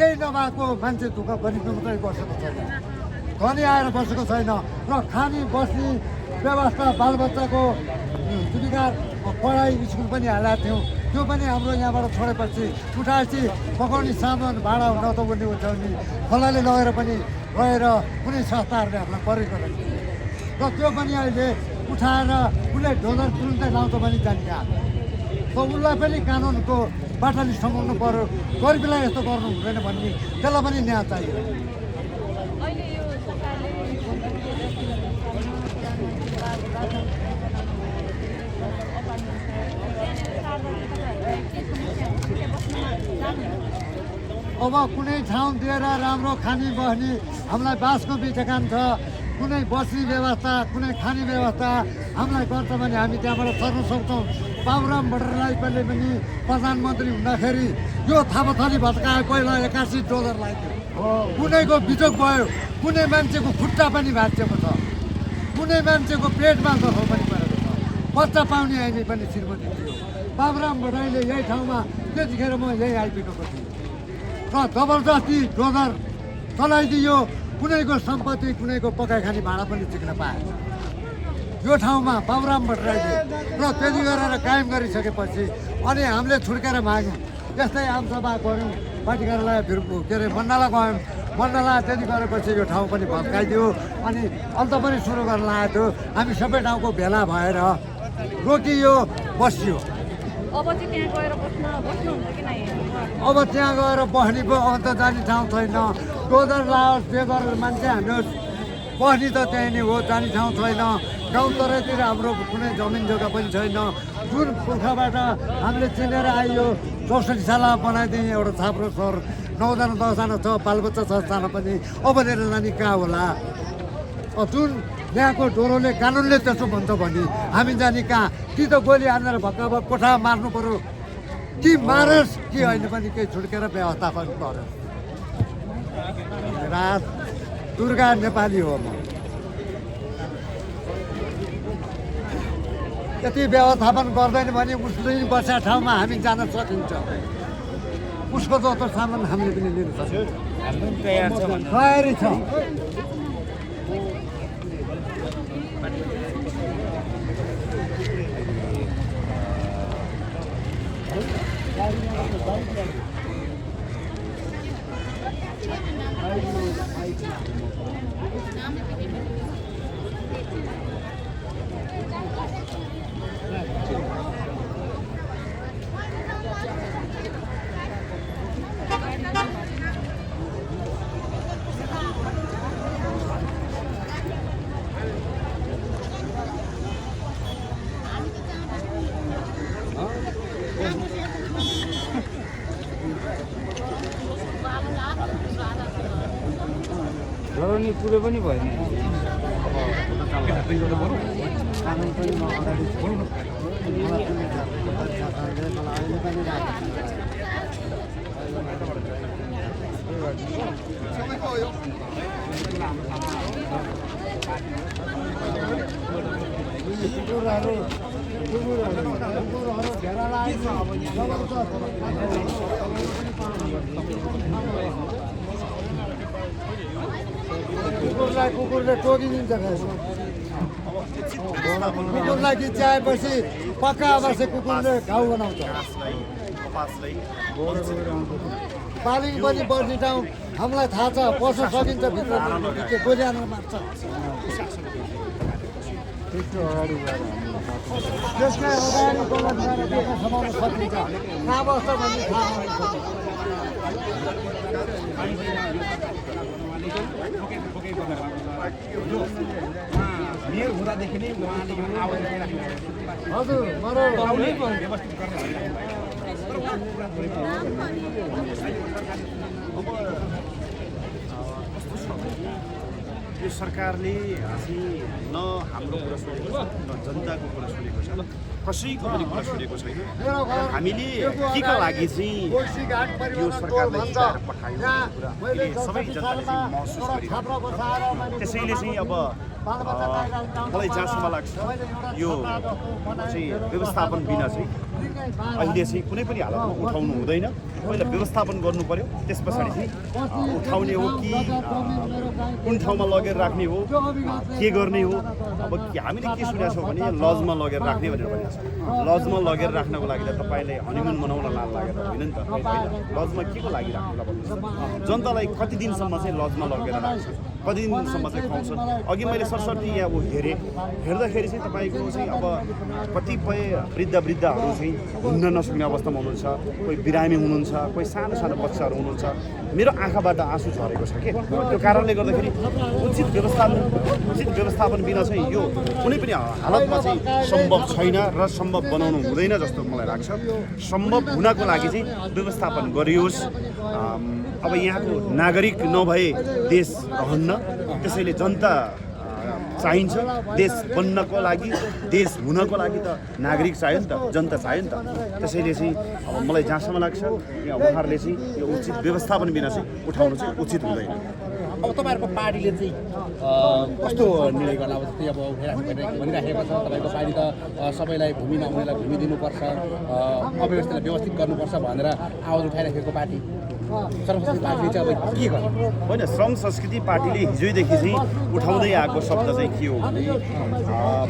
केही नभएको मान्छे दुःख गरिबको मात्रै बसेको छैन, धनी आएर बसेको छैन र खानी बस्ने व्यवस्था बालबच्चाको जीविका पढाइ स्कुल पनि हालेका थियौँ, त्यो पनि हाम्रो यहाँबाट छोडेपछि उठाएपछि पकाउने सामान भाडा नतबुन्ने हुन्छ भने खोलाले लगेर पनि गएर कुनै संस्थाहरूले हामीलाई प्रयोग गरेको र त्यो पनि अहिले उठाएर उसले डोलर तुरुन्तै लाउँछ भने जान्छ। त उसलाई पनि कानुनको बाटोले समाउनु पर्यो, गरिबीलाई यस्तो गर्नु हुँदैन भन्ने त्यसलाई पनि न्याय चाहियो। अब कुनै ठाउँ दिएर राम्रो खानी बस्ने हामीलाई बाँसको बिटकान छ, कुनै बस्ने व्यवस्था कुनै खाने व्यवस्था हामीलाई गर्छ भने हामी त्यहाँबाट सर्न सक्छौँ। बाबुराम भट्टराईलाई पनि प्रधानमन्त्री हुँदाखेरि यो थापाथली भत्कायो, पहिला 81 डलर लाग्यो, कुनैको बिजोग भयो, कुनै मान्छेको खुट्टा पनि भाँचिएको छ, कुनै मान्छेको पेटमा गफो पनि परेको छ, बच्चा पाउने अहिले पनि श्रीमती थियो। बाबुराम भट्टराईले यही ठाउँमा त्यतिखेर म यही आइपुगेको थिएँ र जबरजस्ती डोजर चलाइदियो, कुनैको सम्पत्ति कुनैको पकाइ खाने भाँडा पनि चिक्न पाएन यो ठाउँमा बाबुराम भट्टराईले। र त्यति गरेर कायम गरिसकेपछि अनि हामीले छुड्केर माग्यौँ, त्यस्तै आमसभा गऱ्यौँ, पार्टी कार्यालय के अरे मण्डला गयौँ, मण्डला त्यति गरेपछि यो ठाउँ पनि भत्काइदियो अनि अन्त पनि सुरु गर्न लागेको थियो। हामी सबै ठाउँको भेला भएर रोकियो, बसियो। अब त्यहाँ गएर बस्ने पो अन्त जाने ठाउँ छैन, डोजर लाओस् जे गरेर मान्छे हान्योस्, बस्ने त त्यहीँ नै हो, जाने ठाउँ छैन। गाउँ तराईतिर हाम्रो कुनै जमिन जग्गा पनि छैन। जुन पुर्खाबाट हामीले चिनेर आइयो 64 सालमा बनाइदिने एउटा छाप्रो सहर, 9 जना 10 जना छ, बालबच्चा 6 जना पनि अब लिएर जाने कहाँ होला। जुन यहाँको डोरोले कानुनले त्यसो भन्छ भने हामी जाने कहाँ? कि त गोली हानेर भक्का कोठा मार्नु पर्यो, कि मारोस् कि होइन पनि केही छुड्केर व्यवस्थापन गरोस्। राज दुर्गा नेपाली हो म। यति व्यवस्थापन गर्दैन भने उसले बसेका ठाउँमा हामी जान सकिन्छ, उसको जस्तो सामान हामीले पनि लिन सकिन्छ, तयारी छ। नि पुरै पनि भएन। कुकुरले टोकिदिन्छ, कुकुरलाई गिच्याएपछि पक्का अवश्य कुकुरले घाउ बनाउँछ। पालिङ पनि बस्ने ठाउँ हामीलाई थाहा छ, पस्न सकिन्छ भित्र, गोली हानेर मार्छ। त्यसलाई अगाडि गलत गरेर देख्न समाउन सकिन्छ, कहाँ बस्छ भन्ने थाहा हुन्छ। मेयर हुँदादेखि नै उहाँले यो आवाज राखिरहेको हजुर यो सरकारले चाहिँ न हाम्रो कुरा सुनेको छ, न जनताको कुरा सुनेको छ, कसैको पनि कुरा सुनेको छैन। हामीले के का लागि चाहिँ यो सरकारलाई जिताएर पठायो कुरा सबै जनताले चाहिँ महसुस गरिरहेको। त्यसैले चाहिँ अब मलाई जहाँसम्म लाग्छ यो चाहिँ व्यवस्थापन बिना चाहिँ अहिले चाहिँ कुनै पनि हालतमा उठाउनु हुँदैन। पहिला व्यवस्थापन गर्नु पर्यो, त्यस पछाडि चाहिँ उठाउने हो कि कुन ठाउँमा लगेर राख्ने हो, के गर्ने हो। अब हामीले के सुनेका छौँ भने लजमा लगेर राख्ने भनेर भनिन्छ। लजमा लगेर राख्नको लागि त तपाईँले हनिमुन मनाउन लागेर होइन नि त, होइन। लजमा के को लागि राख्नुलाई भन्नुहोस्। जनतालाई कति दिनसम्म चाहिँ लजमा लगेर राख्छ, कति दिनसम्म चाहिँ खुवाउँछन्। अघि मैले सरस्वती यहाँ हेर्दाखेरि चाहिँ तपाईँको चाहिँ अब कतिपय वृद्धहरू चाहिँ हिँड्न नसक्ने अवस्थामा हुनुहुन्छ, कोही बिरामी हुनुहुन्छ, कोही सानो सानो बच्चाहरू हुनुहुन्छ। मेरो आँखाबाट आँसु झरेको छ के। त्यो कारणले गर्दाखेरि उचित व्यवस्थापन बिना चाहिँ यो कुनै पनि हालतमा चाहिँ सम्भव छैन र सम्भव बनाउनु हुँदैन जस्तो मलाई लाग्छ। सम्भव हुनको लागि चाहिँ व्यवस्थापन गरियोस्। अब यहाँको नागरिक नभए देश रहन्न, त्यसैले जनता चाहिन्छ। देश बन्नको लागि, देश हुनको लागि त नागरिक चाहियो नि त, जनता चाहियो नि त। त्यसैले चाहिँ अब मलाई जहाँसम्म लाग्छ यहाँ उहाँहरूले चाहिँ यो उचित व्यवस्थापन बिना चाहिँ उठाउनु चाहिँ उचित हुँदैन। अब तपाईँहरूको पार्टीले चाहिँ कस्तो निर्णय गर्ला? अब जस्तै अब भनिराखेको छ तपाईँको पार्टी त सबैलाई भूमि नहुनेलाई भूमि दिनुपर्छ, अव्यवस्थालाई व्यवस्थित गर्नुपर्छ भनेर आवाज उठाइराखेको पार्टी श्रम संस्कृति पार्टीले चाहिँ अब के गर्छ? होइन, श्रम संस्कृति पार्टीले हिजोदेखि चाहिँ उठाउँदै आएको शब्द चाहिँ के हो भने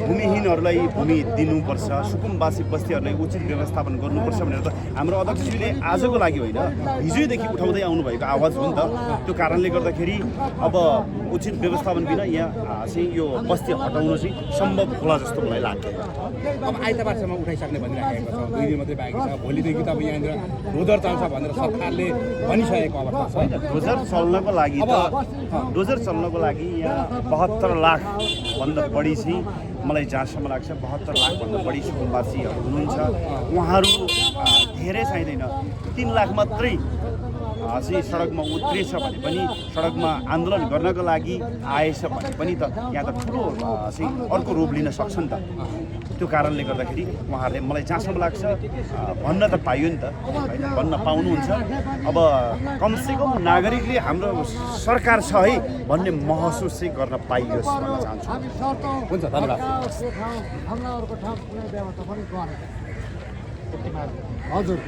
भूमिहीनहरूलाई भूमि दिनुपर्छ, सुकुम्बासी बस्तीहरूलाई उचित व्यवस्थापन गर्नुपर्छ भनेर त हाम्रो अध्यक्षजीले आजको लागि होइन, हिजोदेखि उठाउँदै आउनुभएको आवाज हो नि त। त्यो कारणले गर्दाखेरि अब उचित व्यवस्थापन बिना यहाँ चाहिँ यो बस्ती हटाउनु चाहिँ सम्भव होला जस्तो मलाई लाग्छ। अब आइतबारसम्म उठाइसक्ने भनिराखेको छ, 2 दिन मात्रै बाँकी छ। भोलिदेखि त अब यहाँनिर डोजर चल्छ भनेर सरकारले भनिसकेको अवस्था छ होइन। डोजर चल्नको लागि यहाँ 72 लाख भन्दा बढी चाहिँ मलाई जहाँसम्म लाग्छ 72 लाख भन्दा बढी सुकुम्बासीहरू हुनुहुन्छ। उहाँहरू धेरै चाहिँदैन, 3 लाख मात्रै चाहिँ सडकमा उत्रिएछ भने पनि, सडकमा आन्दोलन गर्नको लागि आएछ भने पनि त यहाँ त ठुलो चाहिँ अर्को रूप लिन सक्छ नि त। त्यो कारणले गर्दाखेरि उहाँहरूले मलाई जहाँसम्म लाग्छ भन्न त पाइयो नि त, होइन, भन्न पाउनुहुन्छ। अब कमसेकम नागरिकले हाम्रो सरकार छ है भन्ने महसुस चाहिँ गर्न पाइयोस् भन्न चाहन्छु। हुन्छ, धन्यवाद। हजुर।